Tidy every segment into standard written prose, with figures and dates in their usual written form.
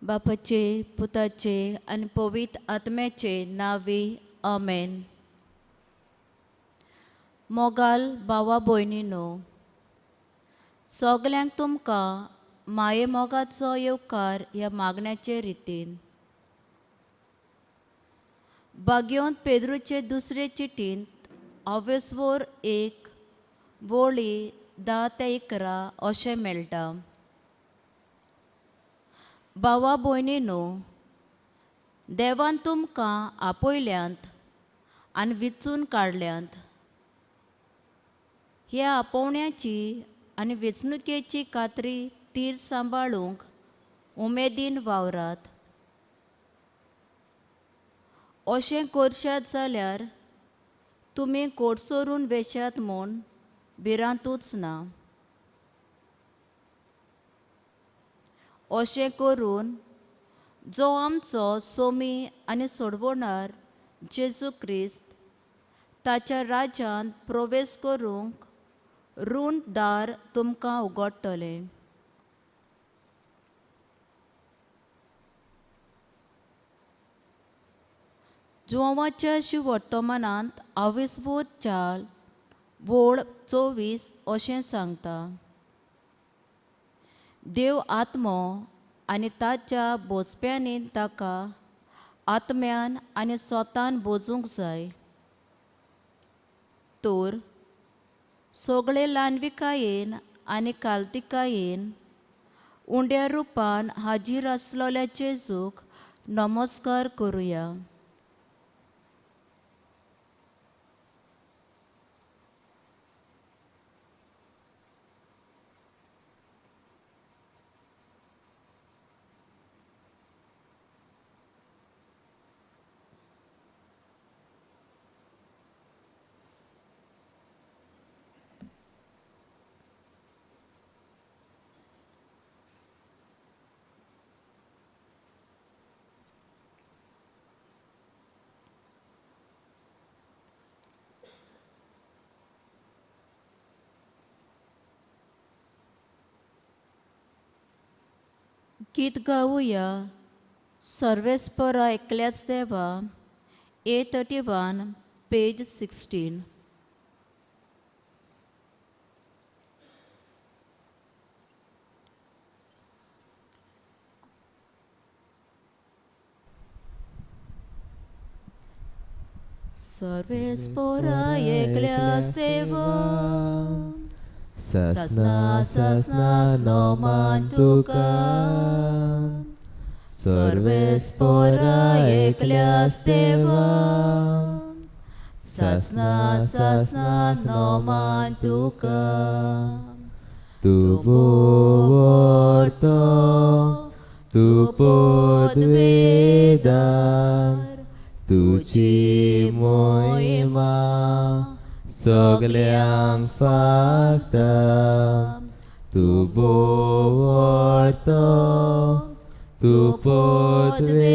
बापाचे पुताचे आनी पवित्र आत्म्याचे नांवी आमेन. मोगाल भावा भयणीनो, सगल्यांक तुमकां माये मोगाचो येवकार ह्या मागण्याचे रितीन. बागयोंत पेद्रूचे दुसरे चिटींत अवेस्वोर 1 वळी 10 ते 11 अशें मेळटा. भावा भयणीनो, देवान तुमकां आपयल्यांत आनी विचून काडल्यांत. ह्या आपोवण्याची आनी वेंचणुकेची खात्री तीर सांबाळूंक उमेदीन वावरात. अशें करशात जाल्यार तुमी कोडसोरून वेशात म्हूण भिरांतूच ना. अशें करून जो आमचो सोमी आनी सोडवणार जेजू क्रिस्त ताच्या राज्यांत प्रवेश करूंक रूंद दार तुमकां उगडटलें. जुवाच्या वर्तमानांत आविस्वोर 4 वोळ 24 अशें सांगता. देव आत्मो आनी ताच्या बोजप्यांनी ताका आत्म्यान आनी स्वतान बोजूंक जाय. तर सगळे ल्हानविकायेन आनी कालतिकायेन उंड्या रुपान हाजीर आसलेल्या जेजूक नमस्कार करुया. गीत गावया सर्वेस्परा एकल्याच देवा, A31 page 16. सर्वेस्परा एकल्याच देवा, सासना सासना नोमान तुका, सर्वेस्परा एकल्याच देवा, सासना सासना नोमान तुका. तूं भोंवतो तूं पदवेदार, तुजी मोहिमा सगल्यांक फागता. तूं भोंवतो तूं पदवेदार,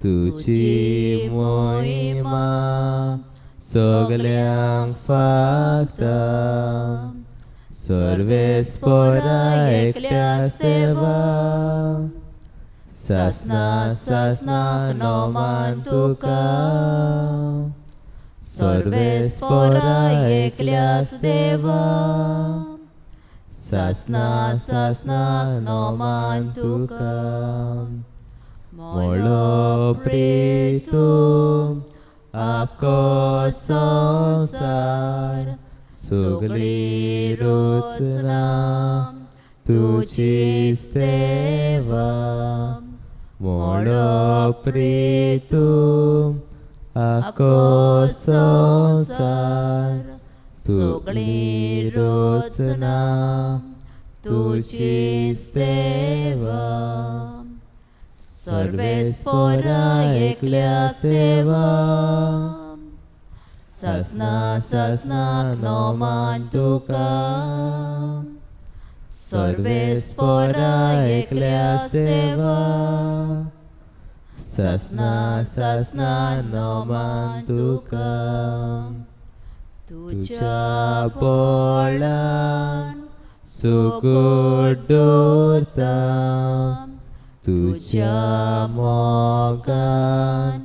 तुजी मोहिमा सगल्यांक फागता. सर्वेस्परा एकल्याच देवा, सासना सासना नोमान तुका, सर्वेस्परा एकल्याच देवा, सासना सासना नोमान तुका. मोलो प्रीतू आको संवसार, सगळी रचना तुजीच देवा. मोलो प्रीतू आको संवसार, सगळी रचना तुजीच देवा. सर्वेस्परा एकल्याच देवा, सासना सासना नोमान तुका, सर्वेस्परा एकल्याच देवा, सासना सासना नोमान तुका. तुज्या बळान सुगूर दवरता तुज्या मोगान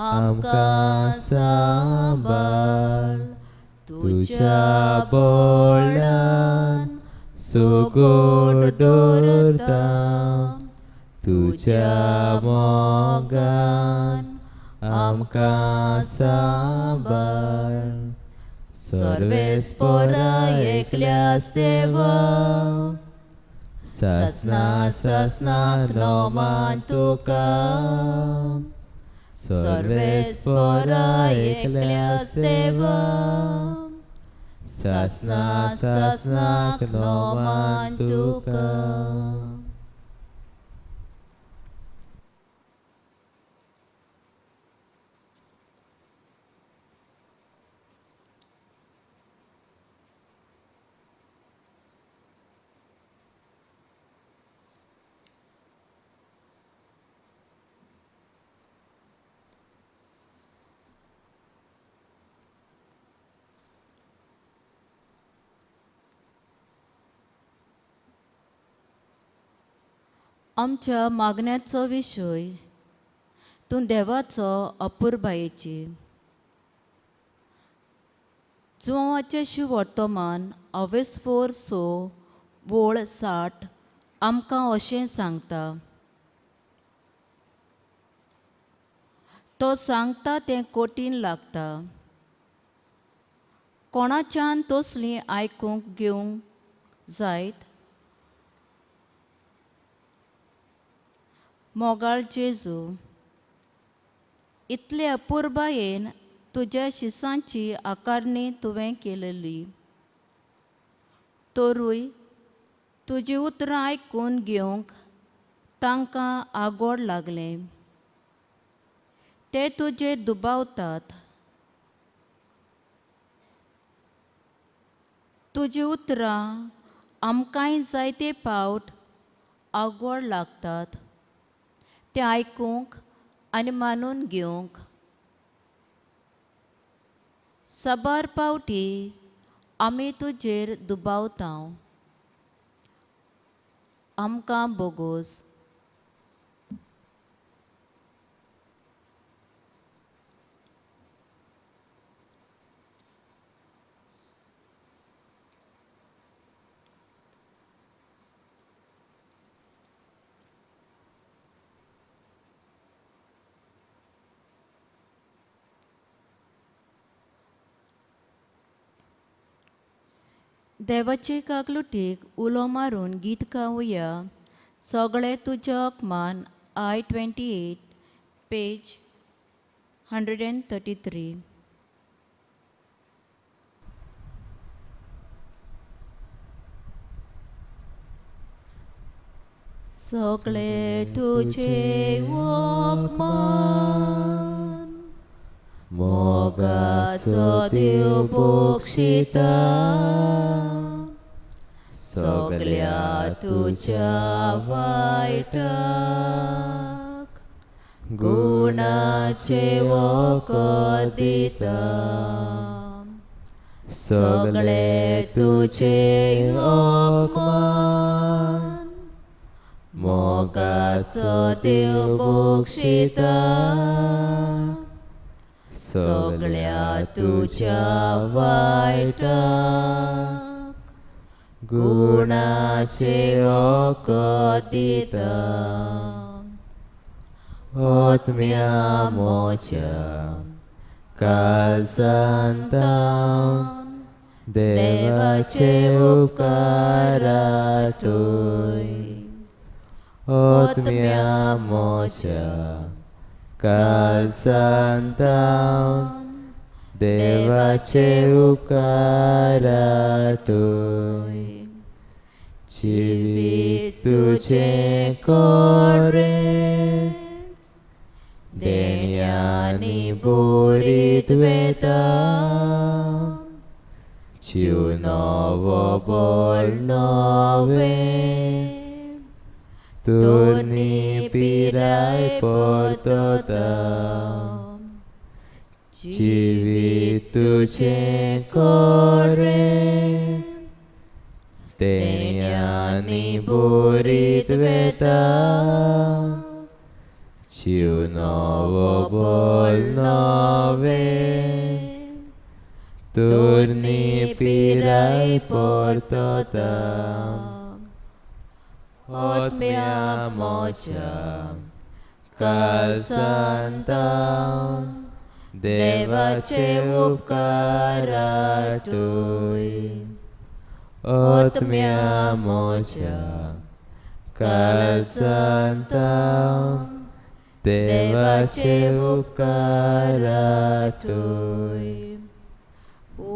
आमकां सांबाळ तुज्या बोळान सुगूर दवरता तुज्या मोगान आमकां सांबाळ सर्वेस्पोरा एकल्यास देवा सासना सासनाक नोमान तुका सर्वेस्पोरा एकल्यास देवा सासना सासनाक नोमान तुका. आमच्या मागण्याचो विशय तूं देवाचो अपुरबायेची. जुवाचे शुवर्तमान अवेस्फोर सो वोळ 60 आमकां अशें सांगता. तो सांगता तें कठीण लागता. कोणाच्यान तसलीं आयकूंक घेवंक जायत? मोगाळ जेजू, इतले अपुरबायेन तुज्या शिसांची आकारणी तुवें केलेली, तरूय तुजीं उतरां आयकून घेवंक तांकां आगोड लागलें. ते तुजेर दुबावतात. तुजीं उतरां आमकांय जायते पावट आगोड लागतात तें आयकूंक आनी मानून घेवंक. साबार पावटी आमी तुजेर दुबावता. आमकां बोगोस. देवाचे कागलुटीक उलो मारून गीत गावया. सगळे तुज्या अपमान I 28 page 133. सगळे तुझे अपमान मोगाचो देव बक्षिता सगळ्या तुज्या वायटाक गुणाचे वखद दिता सगळे तुझे अपमान मोगाचो देव बक्षिता सगळ्या तुज्या वायटाक गुणाचे वखद दिता. आत्म्या मोच्या काळजांत देवाचे उपकार आठय. आत्म्या मोच्या काळजांत देवाचे उपकार आठय. जिवीत तुझें कोरेंच देण्यांनी बोरीत वेता जीव नवो बोल नवें तुर्नी पिराय परतता. जिवीत तुझें कोरेंच देण्यांनी बोरीत वेता जीव नवो बोल नवें तरणी पिराय परतता आत्म्या म्हज्या काळजांत देवाचे उपकार आठय आत्म्या म्हज्या काळजांत देवाचे उपकार आठय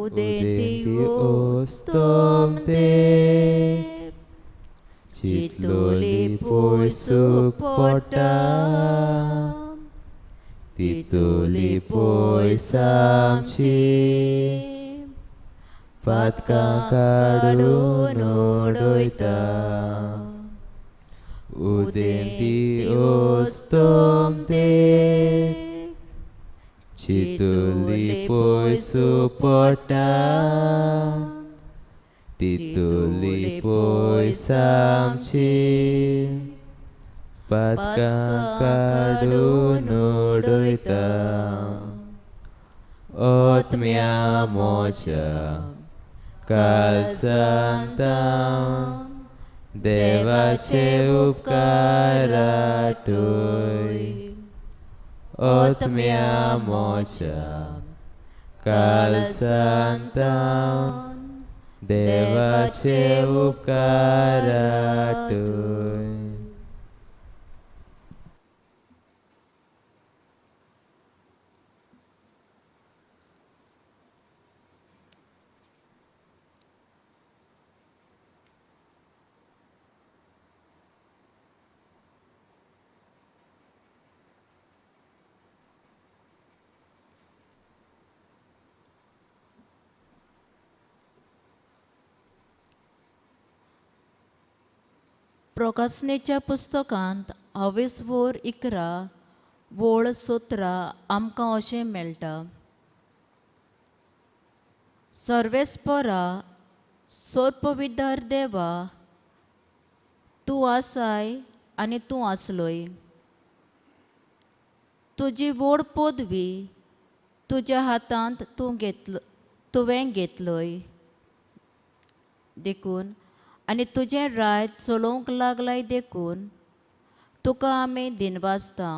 उदेंती उस्तोमते चितलोली पयसूक पडटा तितुली पयस आमची पातकां काडून उडयता उदेंती उस्तोमते चितुली पयसूक पडटा तितुली पयस आमची पातकां काडून उडयता आत्म्या म्हज्या काळजांत देवाचे उपकार आठय आत्म्या म्हज्या काळजांत देवाचे उपकार आठय. प्रकाशनेच्या पुस्तकांत हावेसवोर 11 वोळ 17 आमकां अशें मेळटा. सर्वेस्परा सोर्पविदार देवा तूं आसाय आनी तूं आसलोय. तुजी व्हड पदवी तुज्या हातांत तूं घेतलो तुवें घेतलोय देखून आनी तुजें राज चलोवंक लागलाय देखून तुका आमी दिनवासता.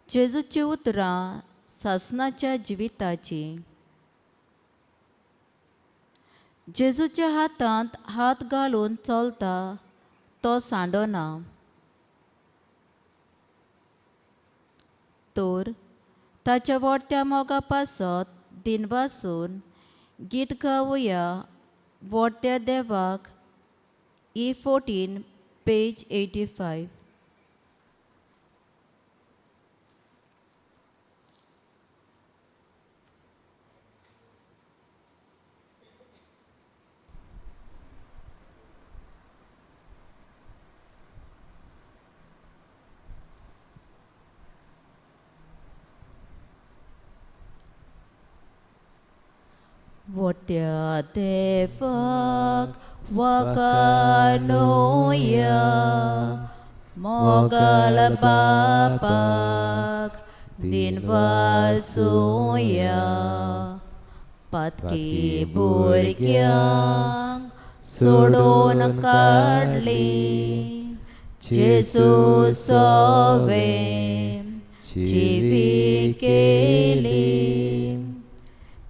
जेजूची उतरां सासनाच्या जिविताची. जेजूच्या हातांत हात घालून चलता तो सांडना तर ताच्या वडत्या मोगा पासत दिनवासून गीत गावया वडत्या देवाक. E14 page 85. वट्या देवाक वाकानोया मोगल बापाक दिनवासुया पातकी भुरग्यांक सोडून काडली जेजू सोवें जिवी केली.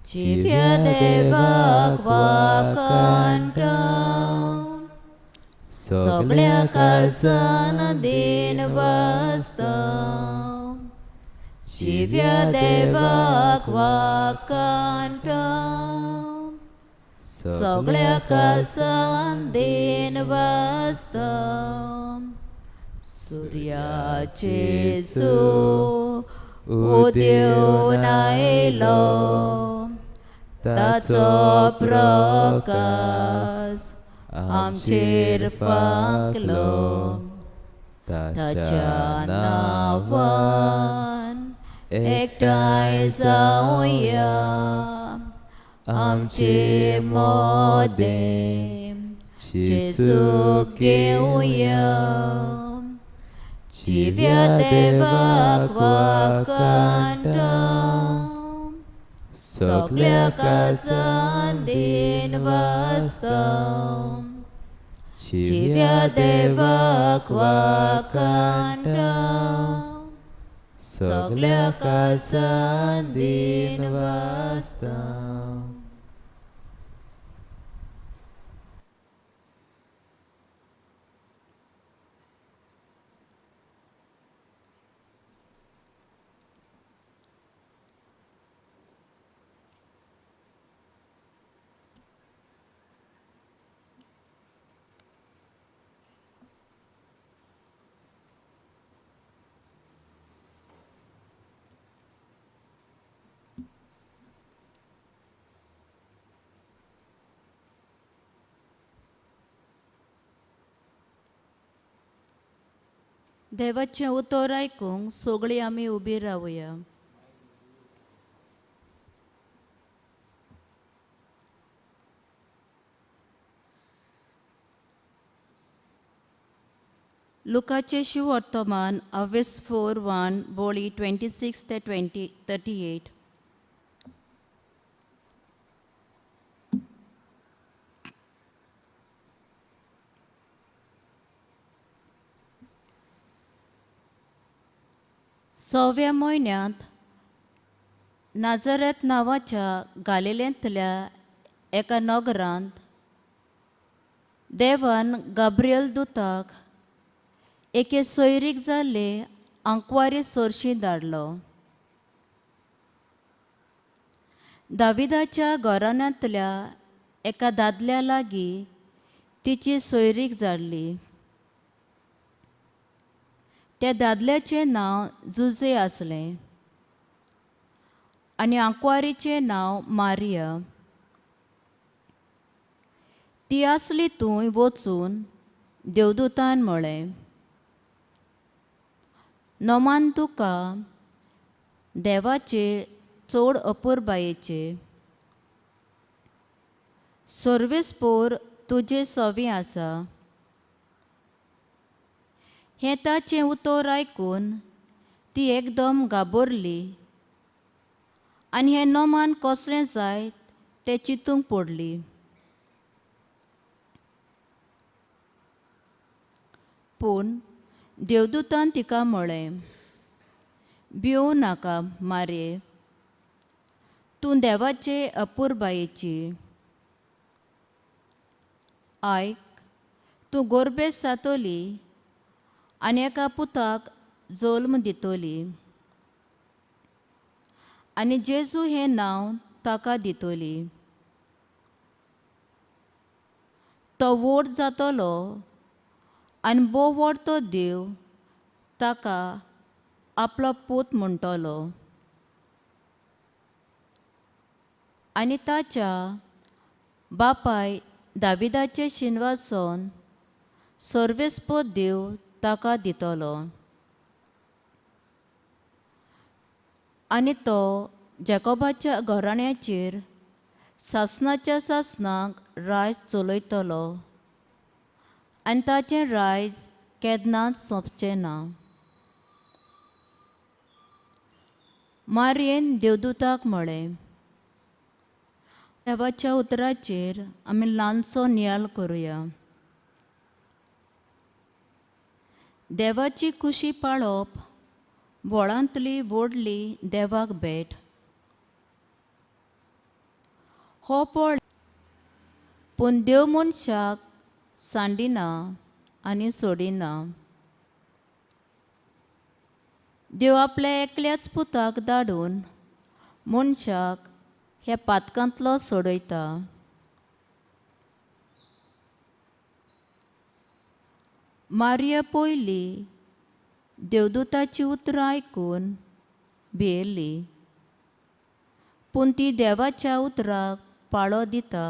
जिव्या देवाक वाकांटा सगळ्या काळजान दिनवासता. जिव्या देवाक वाकांटा सगळ्या काळजान दिनवासता. सुर्याचे सू उदेवन आयलो ताचो प्रकाश आमचेर फांकलो. ताच्या नांवान एकठांय जावया आमचे मोदें जेजूक घेवया जिव्या देवाक वाखाणटा सगल्या काळजान दिनवासता जिव्या देवाक वाखाणटा सगल्या काळजान दिनवासता. देवाचें उतर आयकूंक सगळीं आमी उबी रावया. लुकाचें शुवर्तमान अवेस 4:1 बोळी 26 ते 38. सव्या म्हयन्यांत नाजरेत नांवाच्या गालिलेंतल्या एका नगरांत देवान गाब्रियल दुताक एके सोयरीक जाल्ले आंकवारी सोरशी धाडलो. दाविदाच्या घराण्यांतल्या एका दादल्या लागीं तिची सोयरीक जाल्ली. त्या दादल्याचें नांव जुजे आसलें आनी आंकवारीचें नांव मारिया. ती आसली थंय वचून देवदूतान म्हळें, नोमान तुका देवाचे चड अपुरबायेचे सर्वेस्पोर तुजे सवी आसा. हें ताचें उतर आयकून ती एकदम घाबरली आनी हें नोमान कसलें जाय तें चिंतूंक पडली. पूण देवदूतान तिका म्हळें, भिवूं नाका मारये, तूं देवाचे अपुरबायेची. आयक, तूं गोरबेस जातली आनी एका पुताक जल्म दितली आनी जेजू हें नांव ताका दितली. तो व्हड जातलो आनी भोव व्हड तो देव ताका आपलो पूत म्हणटलो आनी ताच्या बापाय दाविदाचें शिनवासन सर्वेस्पोद देव ताका दितलो आनी तो जॅकोबाच्या घराण्याचेर सासणाच्या सासणाक राज चलयतलो आनी ताचें राज केन्नाच सोंपचें ना. मारयेन देवदूताक म्हळें, देवाच्या उतराचेर आमी ल्हानसो नियाळ करुया. देवाची कुशी पाळप व्हडांतली व्हडली देवाक भेट. हो पळ पूण देव मनशाक सांडिना आनी सोडिना. देव आपल्या एकल्याच पुताक धाडून मनशाक ह्या पातकांतलो सोडयता. मारिया पयली देवदूताची उतरां आयकून भियेली, पूण ती देवाच्या उतराक पाळो दिता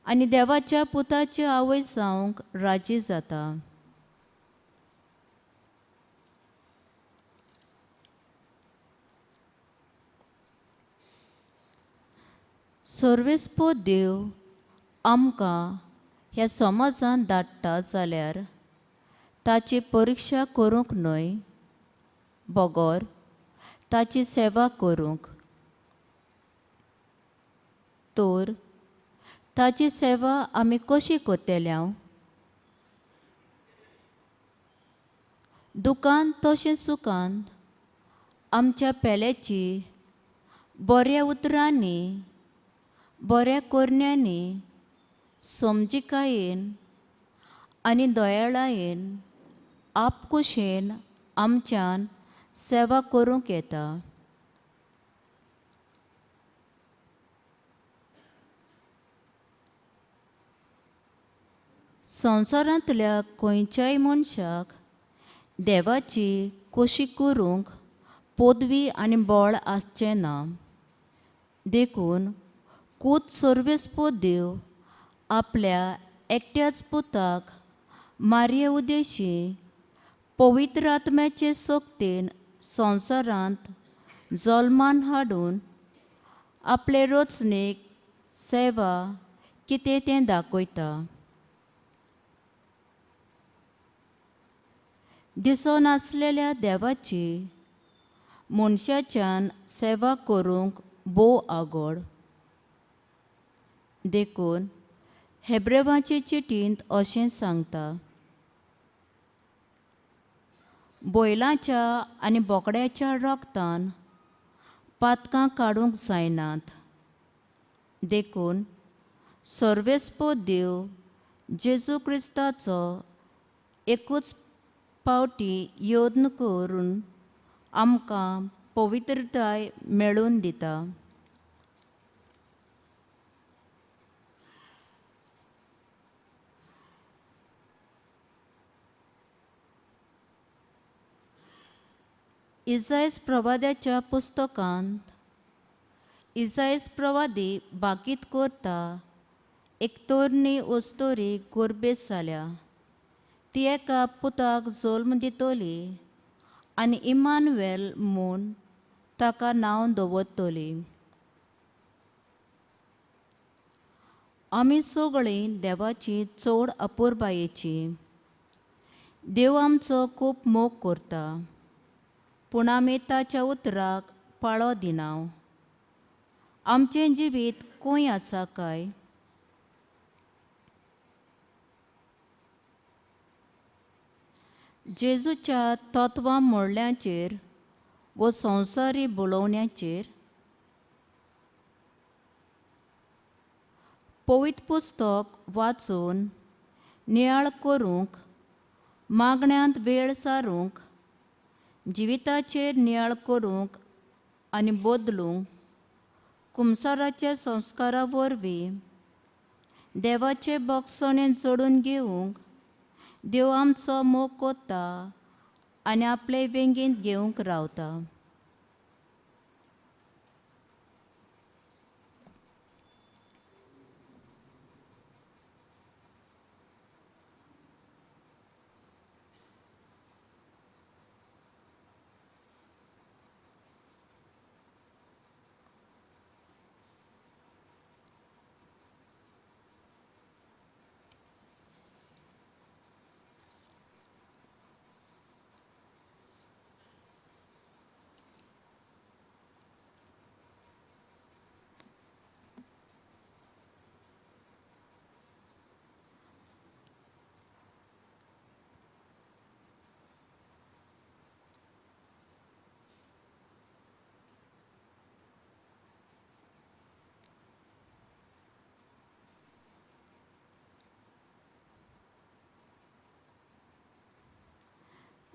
आनी देवाच्या पुताची आवय जावंक राजी जाता. सर्वेस्पोद देव आमकां ह्या समाजान धाडटा जाल्यार ताची परिक्षा करूंक न्हय बगर ताची सेवा करूंक। तर ताची सेवा आमी कशी करतले? दुकान तशें सुखान आमच्या पेल्याची बऱ्या उतरांनी बऱ्या करण्यांनी समजिकायेन आनी दयाळायेन आपकुशेन आमच्यान सेवा करूंक येता। संवसारांतल्या खंयच्याय मनशाक देवाची कोशी करूंक पदवी आनी बळ आसचें ना, देखून कूत सर्वेस्पद देव आपल्या एकट्याच पुताक मारये उदेशी पवित्र आत्म्याचे सक्तेन संवसारांत जल्मान हाडून आपले रचणेक सेवा कितें तें दाखयता। दिसनासलेल्या देवाची मनशाच्यान सेवा करूंक भोव आगोड, देखून हेब्रेवाचे चिटींत अशें सांगता, बैलाच्या आनी बोकड्याच्या रक्तान पातकां काडूंक जायनात, देखून सर्वेस्पद देव जेजू क्रिस्ताचो एकूच पावटी यत्न करून आमकां पवित्रताय मेळून दिता। इजायस प्रवाद्याच्या पुस्तकांत इजायस प्रवादी बाकीत करता एक तरणी अस्तोरी गोरबेज जाल्या, ती एका पुताक जल्म दितली आनी इमानुएल म्हूण ताका नांव दवरतली। आमी सगळीं देवाची चड अपुरबायेची। देव आमचो खूब मोग करता, पूण आमी ताच्या उतराक पाळो दिना। आमचें जिवीत खंय आसा काय? जेजूच्या तत्वां मोडल्याचेर वो संवसारी बोलोवण्याचेर पवित्र पुस्तक वाचून नियाळ करूंक, मागण्यांत वेळ सारूंक, जिविताचेर नियाळ करूंक आनी बदलूंक कुमसाराच्या संस्कारा वरवीं देवाचे बक्षणेन जोडून घेवंक देव आमचो मोग कोता आनी आपले वेंगेंत घेवंक रावता।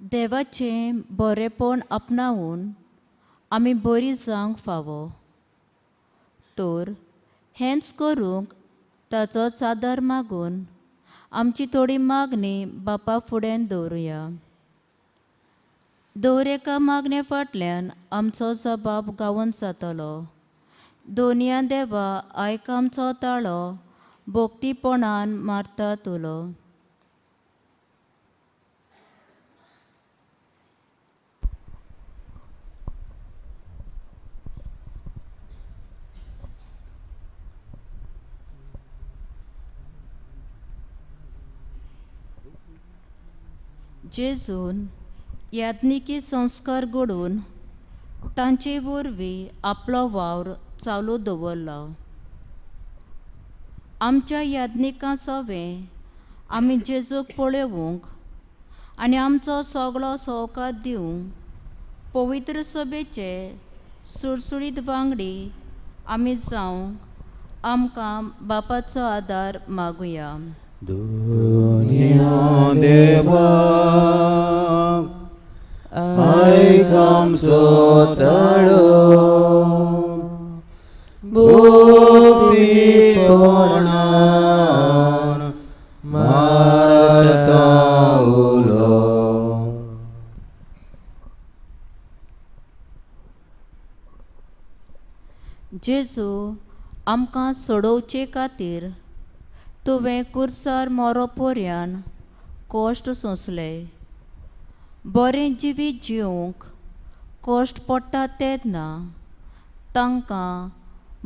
देवाचें बरेपण आपणावन आमी बरी जावंक फावो, तर हेंच करूंक ताचो सादर मागून आमची थोडी मागणी बापा फुड्यान दवरुया। दर एका मागणे फाटल्यान आमचो जबाब गावोन जातलो। दोनया देवा आयक आमचो ताळो, भक्तीपणान मारता तुलो। जेजून याज्ञिकी संस्कार घडोवन तांचे वरवीं आपलो वावर चालू दवरलो. आमच्या याज्ञिकां सवें आमी जेजूक पळोवंक आनी आमचो सगळो सवकार दिवंक पवित्र सभेचे सुरसुरीत वांगडी आमी जावंक आमकां बापाचो आदार मागुया. दुनिया देवा आयक आमचो ताळो, भक्तीपणान मारता उलो. जेजू आमकां सोडोवचे खातीर तुवें कुर्सार मोरो पर्यान कश्ट सोंसले. बरें जिवीत जिवंक कश्ट पडटा तेन्ना तांकां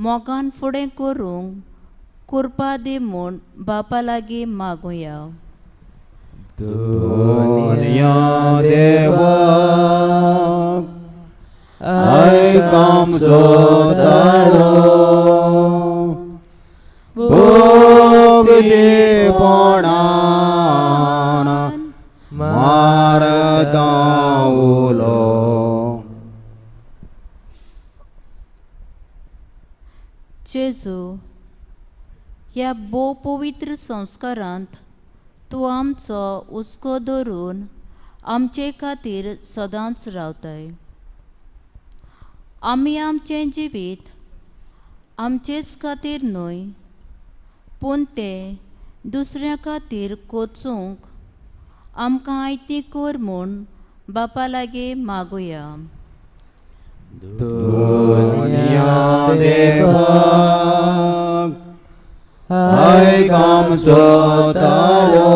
मोगान फुडें करूंक कुरपा दी म्हूण बापा लागीं मागुया. दुनिया देवा आयक आमचो ताळो, भक्तीपणान मारता उलो. जेजू ह्या भोव पवित्र संस्कारांत तूं आमचो हुस्को धरून आमचे खातीर सदांच रावताय. आमी आमचें जिवीत आमचेच खातीर न्हय पूण तें दुसऱ्या खातीर कोचूंक आमकां आयती कर म्हूण बापा लागीं मागुया. दुनिया देवा आयक आमचो ताळो,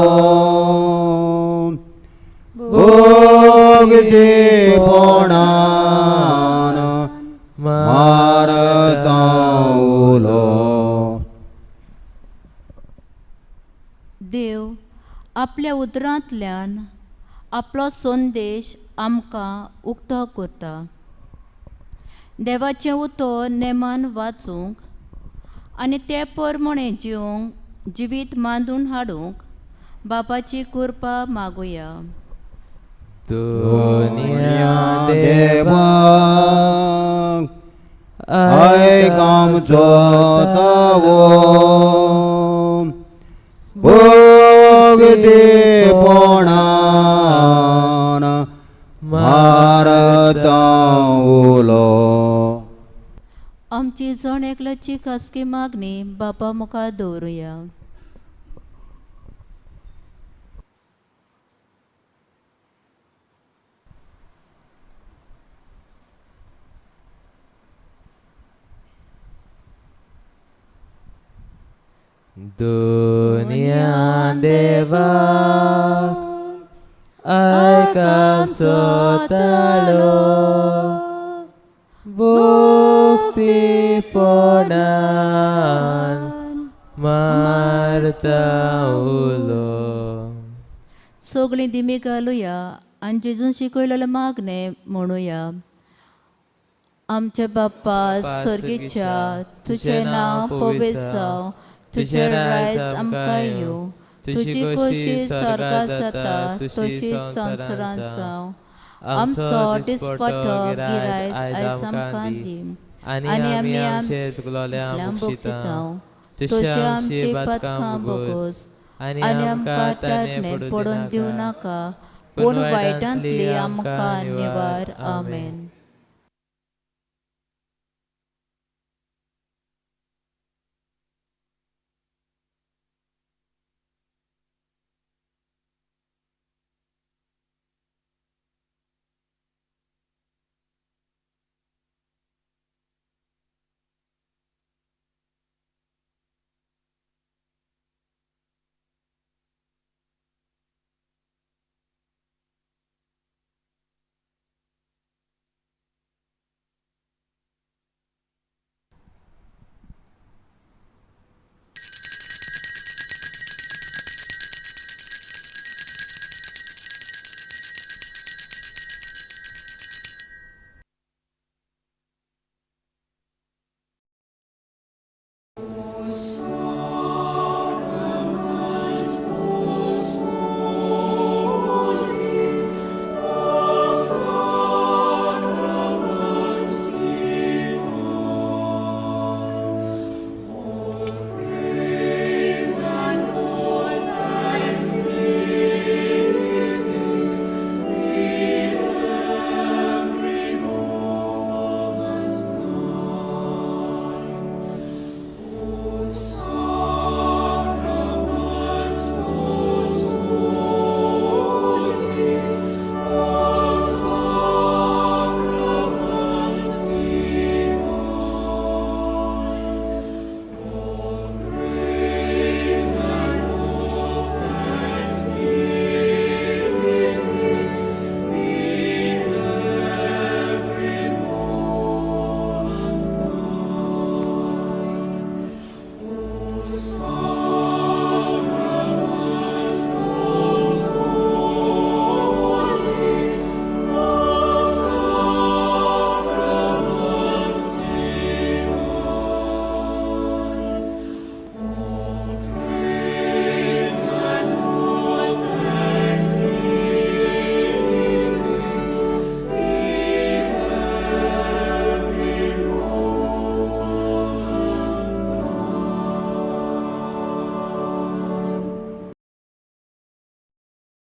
भक्तीपणान मारता उलो. देव आपल्या उतरांतल्यान आपलो संदेश आमकां उक्तो करता. देवाचें उतर नेमान वाचूंक आनी ते प्रमाणें जिवंक जिवीत मांडून हाडूंक बापाची कृपा मागुया. दुनिया देवा आयक आमचो तावो, भक्तीपणान मारता उलो. आमची जण एकल्याची खासगी मागणी बापा मुखार दवरुया. दुनिया देवा आयक आमचो ताळो, भक्तीपणान मारता उलो. सगळीं दिमी घालुया आनी जेजून शिकयलेलें मागणें म्हणुया. आमच्या बाप्पा स्वर्गीच्या, तुजें नांव पवित्र जावं, तुजें रायज आमकां येवं, तुजी खोशी स्वर्गांत जाता तशी संवसारांत जावं. आमचो दिसपट्टो गिरायस आयज आमकां दी आनी आमी आमचे चुकलोल्यांक बक्षिता तशी आमची पथकां बोगस आनी आमकां तारणें पडून दिवं नाका, पूण वायटांतली आमकां निवार. आमेन.